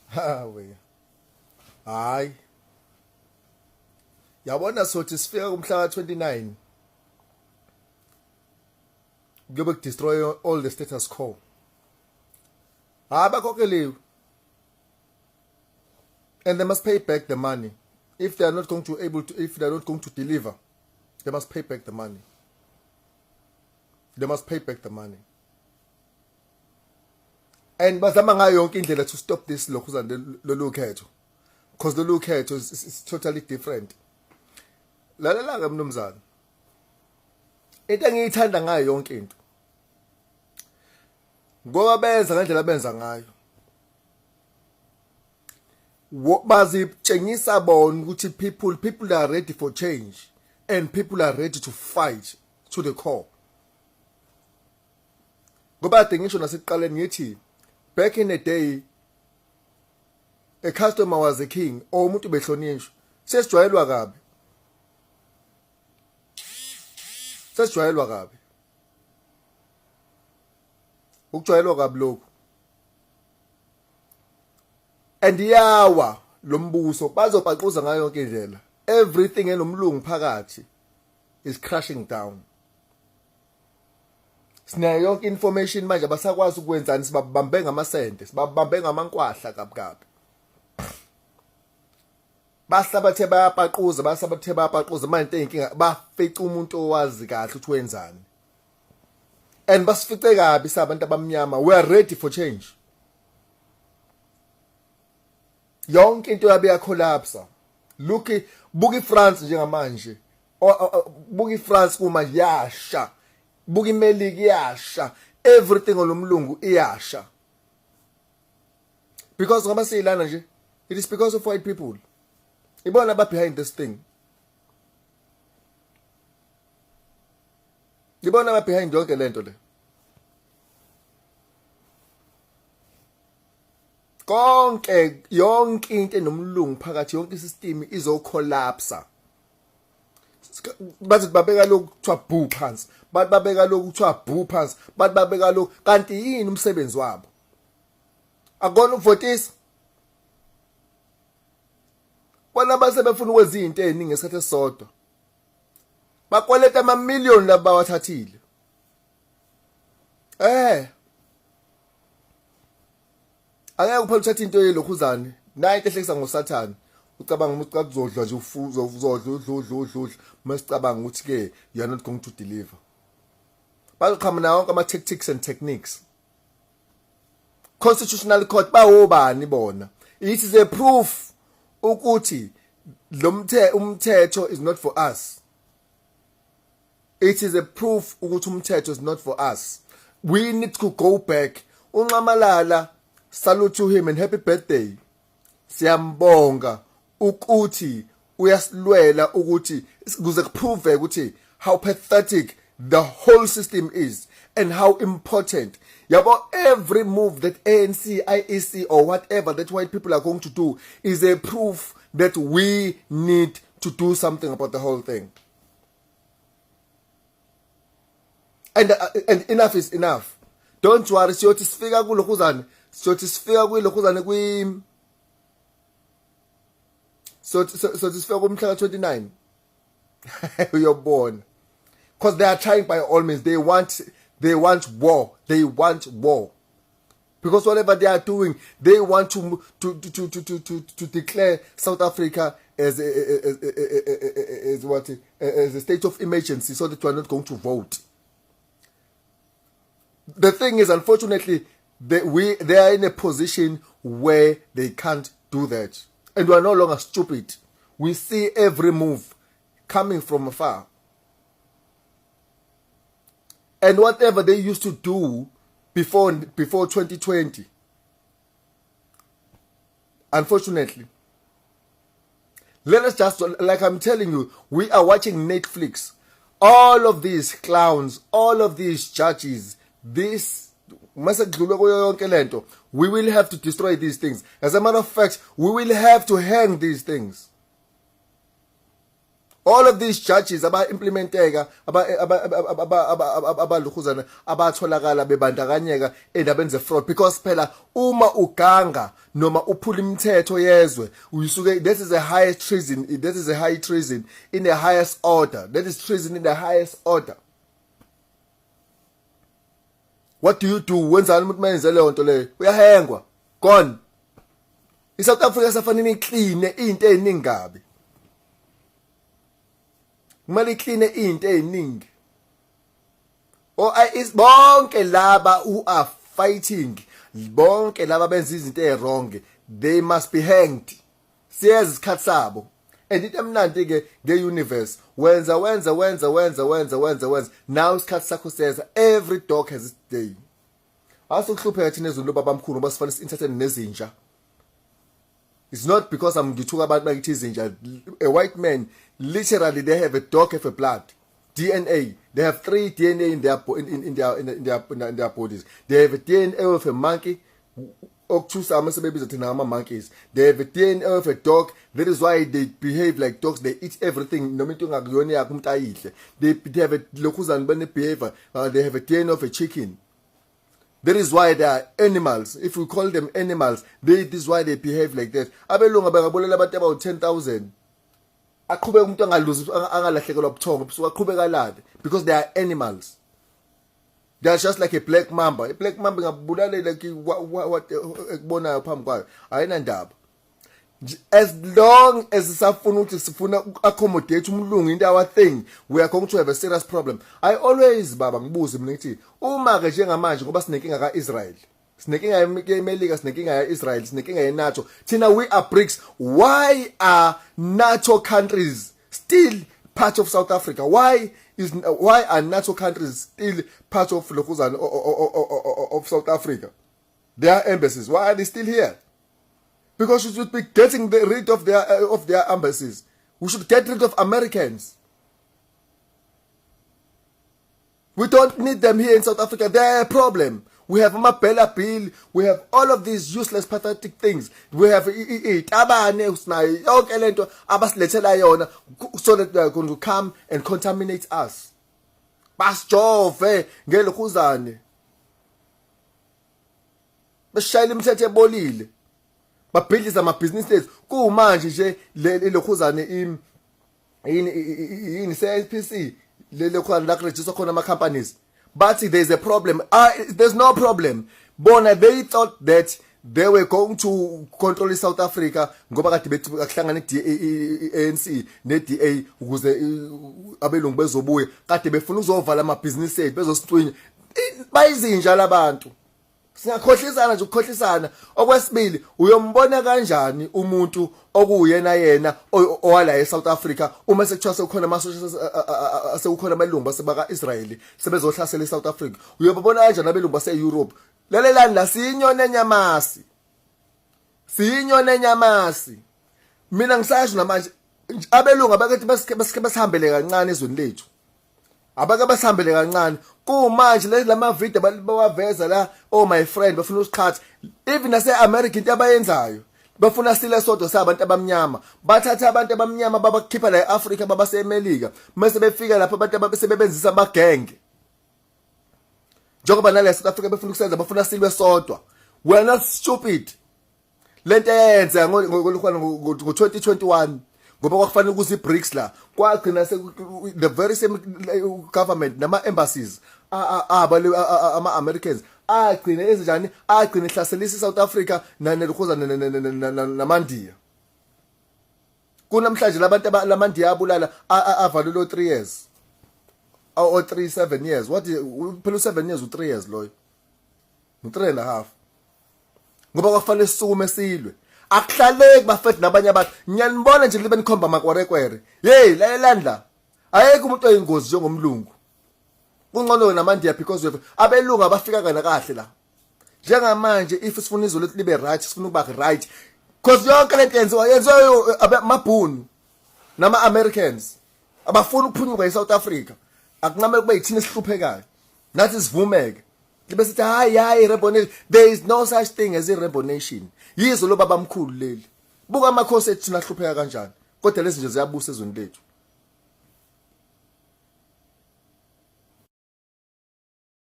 Hawe. Hayi. Yabona sothi sifika kumhla ka-29 kuyobe kudestroy all the status quo. Hayi bakhokheliwe. And they must pay back the money. If they are not going to able to if they are not going to deliver, they must pay back the money. They must pay back the money. And bazama ngayo yonke indlela to stop this lokhuzana lolu khetho. Because lolu khetho is totally different. Lalela ke mnumzane. Into engiyithanda ngayo yonke into. Ngoba benza ngendlela benza ngayo. Bazitshengisa bona ukuthi people are ready for change and people are ready to fight to the core. Ngoba kade ngisho nasekuqaleni ngithi back in the day a customer was a king or umuntu behlonishwa. Sesijwayelwa kabi. Sesijwayelwa kabi. Ukujwayelwa kabi lokhu. And iyawa lombuso bazopaquza ngayo yonke indlela. Everything enomlungu phakathi is crashing down. Sinayo yonke information manje abasakwazi ukwenzani sibabambe ngamasende, sibabambe ngamankwahla kabi kabi. Bahlabathe bayapaquza, bahlabathe bayapaquza manje into eyinkinga bafica umuntu owazi kahle ukuthi wenzani. And basifice kabi sabantu abamnyama, we are ready for change. Yonke into yabe yacollapse. Look, buka iFrance njengamanje. Buka iFrance kuma yasha. Buka iMelika iyasha. Everything olomlungu iyasha. Because ngoba siyilana nje, it is because of white people. Ibona ba behind this thing. Ibona ba behind yonke lento le. Konke yonke into enomlungu phakathi yonke isystem izocollapse. Bathi babeka lokhu kuthiwa bhu phansi, bathi babeka lokhu kuthiwa bhu phansi, bathi babeka lokhu kanti yini umsebenzi wabo? Akona ukuvotisa. Bona base befuna ukwenza izinto eziningi ngesikhathi esisodwa. Bakweleta ama million laba bawathathile. Eh. Angeke uphela uthathe into yelokhuzane. Nayi into ehlekisa ngoSathane. Ucabanga ukuthi xa kuzodlwa nje ufuzo uzodla udla udla udla udla masicabanga ukuthi ke you are not going to deliver. Bazoqhamuka wonke ama tactics and techniques. Constitutional Court bawobani bona? It is a proof ukuthi lo umthetho is not for us. It is a proof ukuthi umthetho is not for us. We need to go back. UNxamalala, salute to him and happy birthday. Siyambonga ukuthi uyasilwela ukuthi kuze kuprove ukuthi how pathetic the whole system is and how important. Yabo, every move that ANC, IEC or whatever that white people are going to do is a proof that we need to do something about the whole thing. And enough is enough. Don't worry, siyothi sifika kulokhuzane, siyothi sifika kulokhuzane kwi so sifika kumhla ka-29 uyobona. Because they are trying by all means, they want war, they want war. Because whatever they are doing, they want to declare South Africa as what as a state of emergency so that you are not going to vote. The thing is, unfortunately, they are in a position where they can't do that. And we are no longer stupid. We see every move coming from afar. And whatever they used to do before 2020, unfortunately, let us just, like I'm telling you, we are watching Netflix. All of these clowns, all of these judges, this mase kudlulwe kuyo yonke lento, we will have to destroy these things. As a matter of fact, we will have to hang these things. All of these judges aba implementeka, abalukhuzana, abatholakala bebandakanyeka endabeni ze fraud, because phela uma uganga noma uphula imithetho yezwe uyisuke, this is a highest treason. That is a high treason in the highest order. That is treason in the highest order. What do you do? Wenzani umuntu mayenze leyo nto leyo? Uyahengwa, gone. ISouth Africa safanele iclean into eziningi kabi, kumele iclean into eziningi. O is bonke laba who are fighting, bonke laba benza izinto eziwrong, they must be hanged. Siyeza isikhathi sabo. And into emnandi ke nge-universe, wenza, wenza, wenza, wenza, wenza, wenza, wenza, now isikhathi sakho siyeza. Every dog has its day. Asukuhlupheka thina ezweni lobabamkhulu ngoba sifanele si-entertain nezinja. It's not because I'm ngithuka abantu bakithi izinja. A white man, literally, they have a dog of a blood DNA. They have three DNA in their bodies. They have a DNA of a monkey, okuthusa ama sebebiza thina ama monkeys. They have a DNA of a dog. That is why they behave like dogs. They eat everything, noma into engakuyona yakho umuntu ayidle. They have a lokhuzana bane behavior. They have a DNA of a chicken. That is why they are animals. If we call them animals, they this is why they behave like that. Abelungu bengabulela abantu about 10,000, aqhubeka umuntu angaluzi, angalahlekelwa ubuthongo busuku, aqhubeka alale, because they are animals. They are just like a black mamba. A black mamba ingabulala like what ekubonayo phambi kwayo, ayinandaba. As long as sisafuna ukuthi sifuna accommodate umlungu into our thing, we are going to have a serious problem. I always, baba, ngibuze mina ngithi uma ke njengamanje ngoba sinenkinga kaIsrael, sinenkinga yeMelika, sinenkinga yaIsrael, sinenkinga yeNATO, thina we are BRICS. Why are NATO countries still part of South Africa? Why are NATO countries still part of lokhuzana of South Africa? Their embassies, why are they still here? Because we should be getting the rid of their embassies. We should get rid of Americans. We don't need them here in South Africa. They're a problem. We have Mabella Bill. We have all of these useless, pathetic things. We have itabane, sinayo yonke lento abasilethela yona so that they are going to come and contaminate us. Basijove ngelokhuzane. Beshayela imithetho ebolile. Babhidliza amabhizinisi ethu. Kumanje nje le lokhuzane yini yini CIPC, le lokhuzane la kuregister khona ama companies, bathi there's a problem. There's no problem. Bona they thought that they were going to control South Africa ngoba kade bethi akuhlangana i-ANC ne-DA ukuze abelungu bezobuya, kade befuna ukuzovala amabhizinisi ethu, bezosicwinya. Bayizinja labantu, singakhohlisana nje ukukhohlisana. Okwesibili, uyombona kanjani umuntu okuyena yena owala eSouth Africa uma sekuthiwa sekukhona amasosha, sekukhona amalungu basebaka Israel sebezohlasela eSouth Africa? Uyobabona kanjani abelungu base-Europe? Lalelani la, siyinyoni enyamasi, siyinyoni enyamasi. Mina ngisasho namanje, abelungu abakethi basike basihambele kancane ezweni lethu, abake basihambele kancane. Kumanje lezi lama video bawaveza la, oh my friend, bafuna usiqhatha. Even nase America into abayenzayo, bafuna sile sodwa sabantu abamnyama. Bathatha abantu abamnyama babakhipha la eAfrica, babaseMelika, mase befika lapha abantu abasebenzisa amagenge, njengoba nale South Africa befuna ukusenza, bafuna silwe sodwa. We are not stupid. Lento eyenza ngo-2021, ngoba kwakufanele ukuze i-BRICS la, kwagcina the very same government nama-embassies ama-Americans agcine ezinjani, agcine ehlaselisa i-South Africa nelokhuza namandiya. Kunamhlanje labantu lamandiya abulala avalelwe 3 years or 3 7 years. What, phela u7 years, u3 years loyo, u3 and a half, ngoba kwakufanele sisukume silwe. Akuhlaleki bafethu nabanye abantu. Ngiyanibona nje libe nikhomba amakwerekwere. Hey, lalelani la, ayekho umuntu oyingozi njengomlungu. Kungcono namandiya because we have abelungu abafika kana kahle la. Njengamanje if sifuna izwe lethu libe right, sifuna ukuba right, because yonke lento yenziwa amabhunu nama Americans abafuna ukuphunyuka eSouth Africa. Akunqamele kube yithina esihluphekayo, nathi sivumeke libe sithi hayi hayi, rainbow nation. There is no such thing as a rainbow nation. Yizo lo babamkhulu leli. Buka amakhosi ethu nahlupheka kanjani, kodwa lezi nje ziyabusa ezweni lethu.